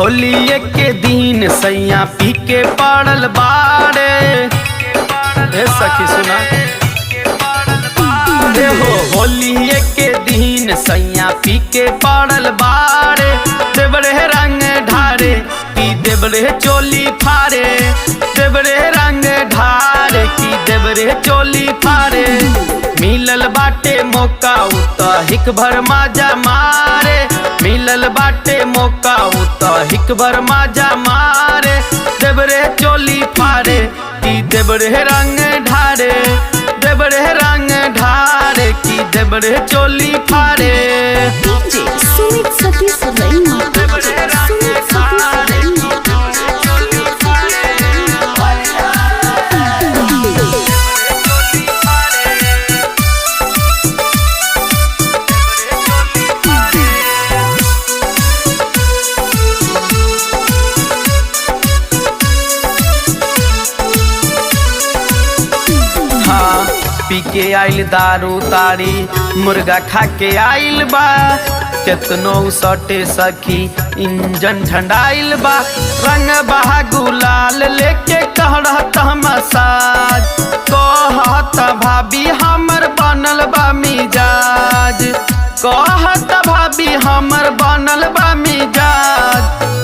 होली के दिन सैया पी के पड़ल बाड़े। हे सखी सुना हो, होली के दिन सैया पी के पड़ल बाड़े। देवरे रंग ढारे की देवरे चोली फारे, देवरे रंग ढारे की देवरे चोली फारे। मिलल बाटे मौका उ त हिक भर माजा मारे, मिलल बाटे मौका उ त हिक भर माजा मारे। देवरे चोली फारे की देवरे रंग ढारे, देवरे रंग ढारे की देवरे चोली फारे। DJ Sumit Satish Raima, DJ Sumit Satish Raima, Sumit Satish Raima. हाँ पी के आइल दारू तारी मुर्गा खा के आइल बा। केतनो सटे सखी इंजन झंडाइल बा। रंग बहा गुलाल लेके कहत मसाज, कहत भाभी हमर बनल बा मिजाज, कहत भाभी हमर बनल बा मिजाज।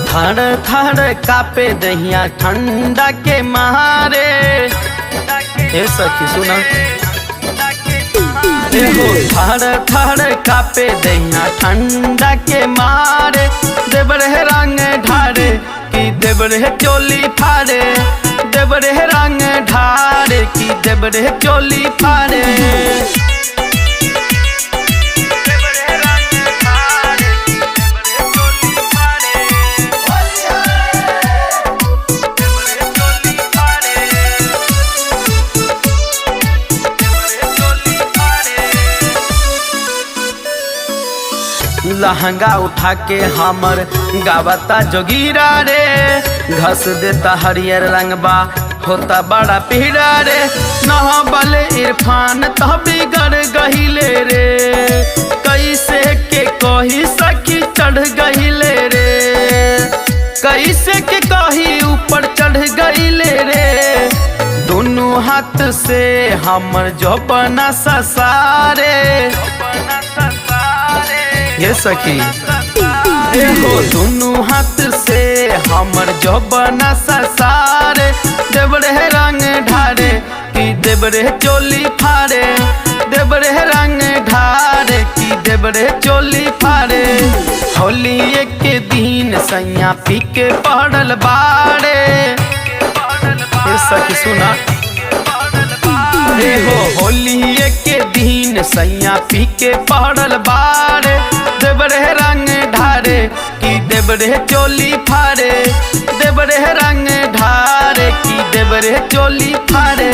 थर थर कापे दहिया ठंडा के मारे। हे सखी सुना हो, थर थर कापे दहिया ठंडा के मारे। देवरे रंग ढारे की देवरे चोली फारे, देवरे रंग ढारे की देवरे चोली फारे। लहंगा उठा के हमर गावता जोगीरा रे, घस देता हरियर रंगबा होता बड़ा पीड़ा रे। नहबल इरफान तह बिगड़ गहिले रे, कैसे के कही सखी चढ़ गहिले रे, कैसे के कही ऊपर चढ़ गहिले रे। दोनों हाथ से हमर जोपना ससारे। ये सखी हो, दोनों हाथ से हमर जोबना ससारे। देवरे रंग ढारे की देवरे चोली फारे, देवरे रंग ढारे की देवरे चोली फारे। होली के दिन सैया पी के पड़ल बाड़े। ये सखी सुना हो, होली के दिन सैया पी के पड़ल बाड़े। देवरे रंग ढारे की देवरे चोली फारे, देवरे रंग ढारे की देवरे चोली फारे।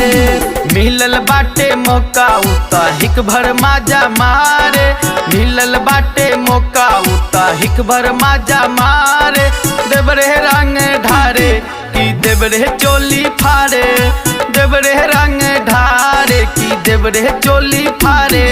मिलल बाटे मौका उ त हिक भर माजा मारे, मिलल बाटे मौका उ त हिक भर माजा मारे। देवरे रंग ढारे की देवरे चोली फारे, देवरे रंग ढारे की देवरे चोली फारे।